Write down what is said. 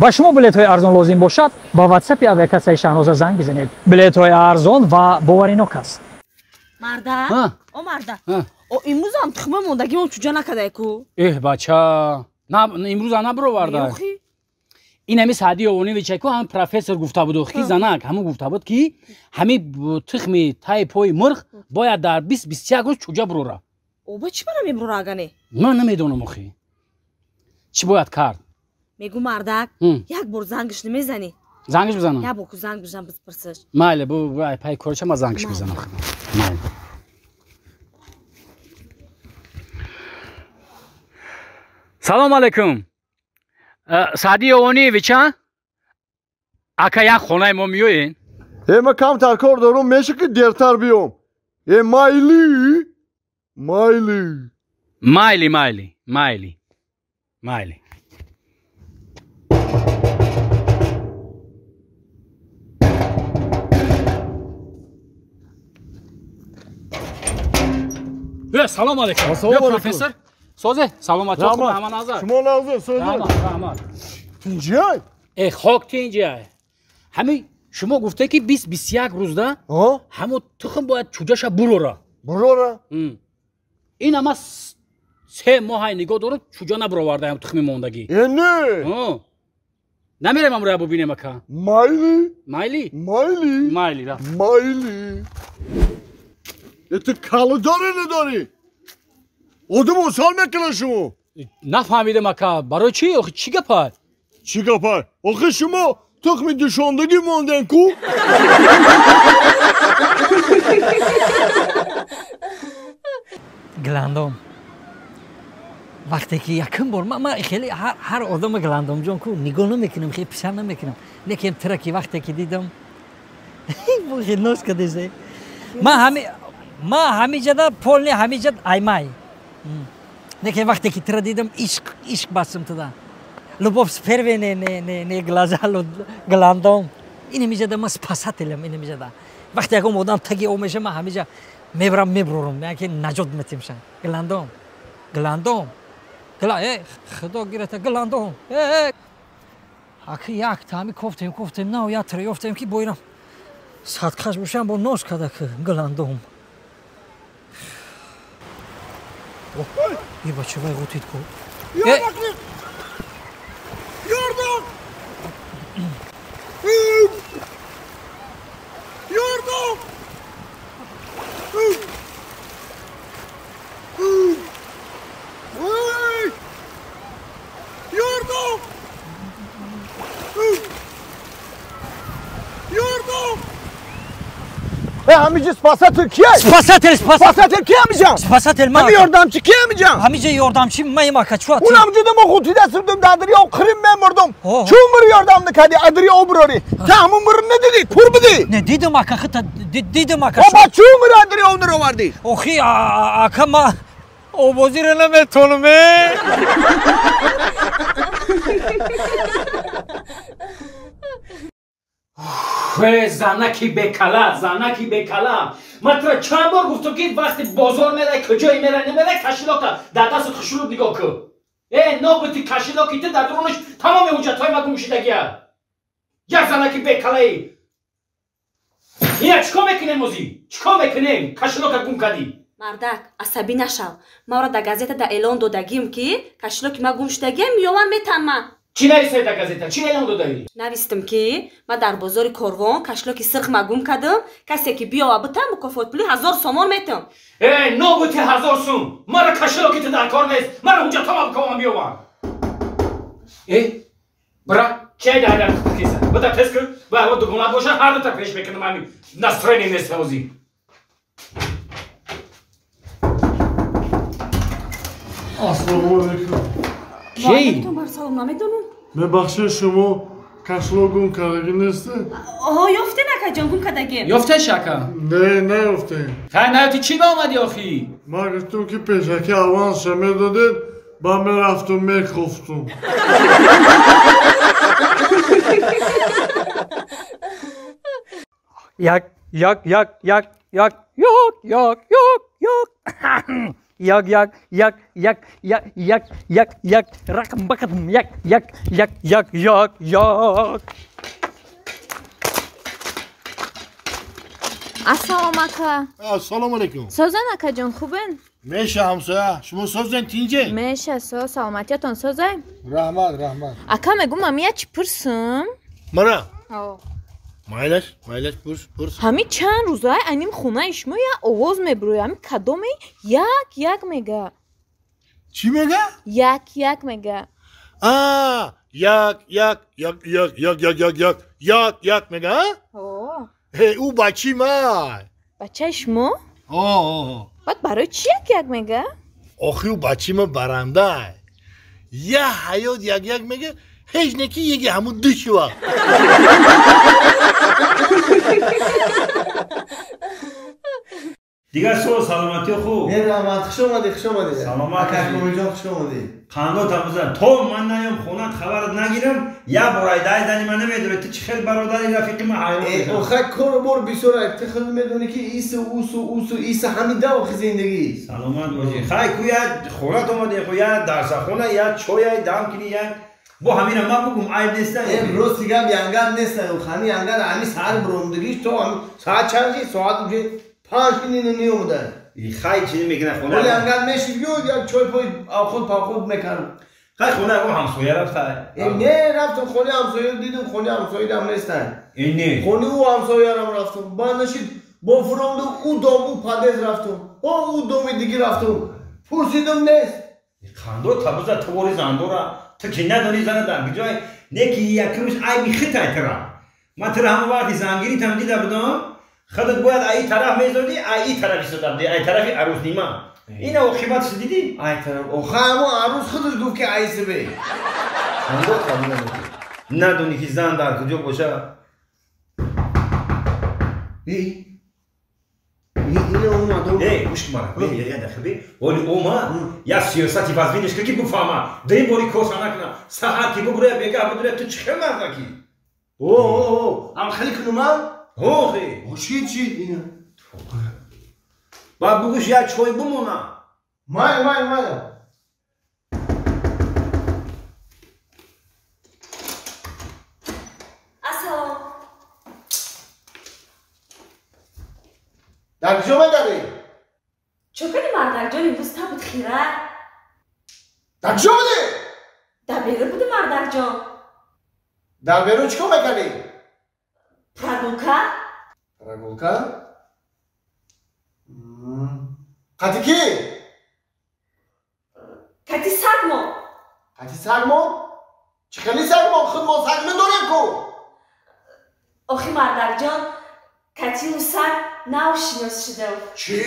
Ба шумо билетҳои арзон лозим бошад, ба ватсапи авиакассаи Шаҳноза занг бизанед. Билетҳои арзон ва боваринок аст. Марда, о марда, о имрӯзам тухма мондагимон чуҷа накардай ку? Эҳ, бача, имрӯзам набироварда. Ин ҳами Саъди Ёвоневича ку, ҳам профессор гуфта буд, ки занак ҳамун гуфта буд, ки ҳами тухми таи пои мурғ бояд дар 20-21 рӯз чуҷа бирора. Оба чӣ бара мебирора агане? Ман намедонам охи. Чӣ бояд кард? Мегӯ мардак, як бор зангиш намезанӣ? Зангиш бизанам? Як бор ку занг бизан, бипурсиш. Майли, бу пай корча ма зангиш бизанам. Майли. Салом алейкум. Саъди Ёвоневич, а? Ака, як хонаи мо меоен? Э, ма камтар кор дорум, меша ки дертар биём. Э, майли? Майли. Майли, майли, майли. Майли. Салом алейкум. Салом алейкум. Профессор. Созе, саломат. Раҳмат назар. Шумо назар, созе. Раҳмат, раҳмат. Тинҷай? Э, хок тинҷай. Ҳами шумо гуфте ки 20-21 рӯзда ҳамо тухм бояд чуҷаша бурора. Бурора? Ин ама 3 моҳай нигоҳ дорам, чуҷа набуроварда ҳам тухми мондагӣ. Э, не. Намерем амроя бубинем ака. Майли? Майли? Майли. Майли, рафт. Майли. Э, ту калидоре надорӣ? Одам осал мекунад шумо. Нафаҳмидам ака, барои чӣ? Охи чӣ гапа? Чӣ гапа? Охи шумо тухми душондагӣ монден ку? Гландом. Вақте ки якум бор ман хеле ҳар одама Гландомҷон ку нигоҳ намекунам, хеле писар намекунам. Лекин тира ки вақте ки дидам, хеле ноз кардесе. Ман ҳамиҷада полни ҳамиҷад аймай. Лекин вақте ки тира дидам, ишқ, ишқ басм туда. Любовь с первой не глаза Гландом. Ин ҳамиҷада ман спасателям, ин ҳамиҷада. Вақте ягон одам таги об меша, ман ҳамиҷа мебарам, мебурорам, яке наҷот метимшам. Гландом. Гландом. Э, худо гирата Гландом. Э, аки як тами кофтем, кофтем, нав я тира ёфтем ки боирам. Садқаш бошам бо ноз када ки Гландом. Е, бача, вай ғутид ку. Ёрдам! Ёрдам! Ёрдам! Ёрдам! Э, ҳамиҷа спасатель кия? Спасатель, спасатель кия ҳамиҷа? Спасатель ма. Ҳами ёрдамчи кия ҳамиҷа? Ҳамиҷа ёрдамчи маем ака, чуат? Унам ҷуда мо ғутида сирдум дар дарё, қирим мемурдум. Чун мир ёрдам накарди, аз дарё обирорӣ? Та ҳамун мир надидӣ, кур будӣ? Не, дидам ака, хита дидам ака. Оба чун мир аз дарё наровардӣ? Охи, ака, ма овозиро наметонам, э. Э, занаки бекала, занаки бекала. Ман тура чанд бор гуфтам, ки вақти бозор мерай, куҷое мерай, намерай, кашилока дар дастат хушрӯб нигоҳ кун. Э, нобути кашилоки ту дар дурунаш тамоми ҳуҷҷатҳои ма гум шудагия. Як занаки бекалаи. Ина чӣ кор мекунем озӣ? Чӣ кор мекунем? Кашилока гум кардӣ. Мардак, асабӣ нашав. Маро дар газета да эълон додагим, ки кашилоки ма гум шудагиям, меёван метан ман. Чӣ навистай дар газета? Чӣ эълон додаӣ? Навистам, ки ман дар бозори Корвон кашилоки сирх ма гум кардам, касе ки биёва битам, мукофотпули 1000 сомон метам. Э, нобути 1000 сум! Мара кашилоки ту дар кор нест, мара ҳуҷҷатҳома бикомам биёвам. Э, бира, чай дар киса? Бида тез кун, ба дугона боша, ҳар дута пеш мекунам, ҳамин настроение нест ҳозир. Ассалому алайкум. Ки? Салом, намедонам. Мебахшед, шумо кашло гум кардагӣ нестед? Оҳо, ёфтен акаҷон, гум кардагем. Ёфтеш ака? Не, наёфтем. Хай, наёфти, чӣ ба омадӣ охӣ? Ман гуфтам, ки пешакӣ авансша медодед, ба мерафтум мекофтум. Як, як, як, як, як, як, як, як, як. як як як як як як як як рақам бақатм як як як як як як. Ассалом ака. Ассалому алайкум. Созан акаҷон, хубен? Меша ҳамсоя, шумо созен тинҷе? Меша со, саломатиятон созай? Раҳмат, раҳмат. Ака мегум ами я чӣ пурсум? Мара? О. Майлаш, майлаш, пурс, пурс. Ҳами чанд рӯзай аним хонаи шумо я овоз мебурӯй, ами кадоме як як мега. Чӣ мега? Як як мега. А, як як як як як як як як як як мега, а? О. Ҳе, ӯ бачи май. Бачаи шумо? О. Баъд барои чӣ як як мега? Охи ӯ бачи ма барандай. Я ҳаёт як як мега, ҳеҷ не ки еги ҳамун ду шува. Дигар суол, саломатӣ хуб? Не, раҳмат, хуш омадӣ, хуш омадӣ. Саломат. Акакомиҷон, хуш омадӣ. Қандотам бизан. То ман наём хонат хабарат нагирам, як бор айдаи зани ман намедонӣ. Ту чӣ хел бародари рафиқи ман ҳайрон мешавам. Охай кору бор бисёр ай. Ту худ медонӣ ки ису усу усу иса ҳамин да охи зиндагӣ. Саломат бошӣ. Хай ку як хонат омадӣ, ху як дарсахона, як чой дам кунӣ, як бо ҳамина ман бугум айб неста. Рости гап янгар неста. Ҳами янгар ҳами саҳар буромдагиш то соат чанд шид? Соат уже 5 минут неомуда. Хай чизи мекунад хона. Оли ангар мешид гӯ як чой пой авход павход мекард. Хай хона ягон ҳамсоя рафт хай. Не, рафтам хонаи ҳамсоя, дидам хонаи ҳамсоядам нестан. Не. Хонаи ӯ ҳамсоярам рафтам. Баъд нашид бо фуромду ӯ дом ӯ подъезд рафтам. О ӯ доми диги рафтам. Пурсидам нест. Қандо табуза тувори зандора. Ту ки надонӣ зана дар куҷой? Не ки якумш айби хитай тира. Ман тира ҳамон вақти зангиритам дида будам. Худат бояд ай тараф мезодӣ, ай тараф истода будӣ, ай тарафи арӯснима. Ина оқибатш дидӣ? Ай тараф. Оха ҳамон арӯс худаш гуфт ки айсибе. Надонӣ ки зан дар куҷо боша. Э, гӯш мара, я дақиқа бе. Оли омад, як сиёсати вазвинеш ки буфаҳма. Дим бори коса накуна. Саҳар ки бубуроя, бегаҳ бубуроя, ту чӣ хел мардакӣ? О, о, о, ам хеле кунумам? Охи. Чӣ, чӣ? Ина. Баъд бугӯш як чой бумона. Май, май, май. Ассалом. Дар куҷо медарӣ? Чо кунӣ мардакҷон, имрӯз табут хира? Дар куҷо будӣ? Дар берун будӣ мардакҷон. Дар берун чӣ кор мекардӣ? Прогулка? Прогулка? Қати ки? Қати сагмо. Қати сагмо? Чӣ хели сагмо? Худ мо саг надорем ку. Охи мардакҷон, кати ӯ саг нав шинос шудам. Чӣ?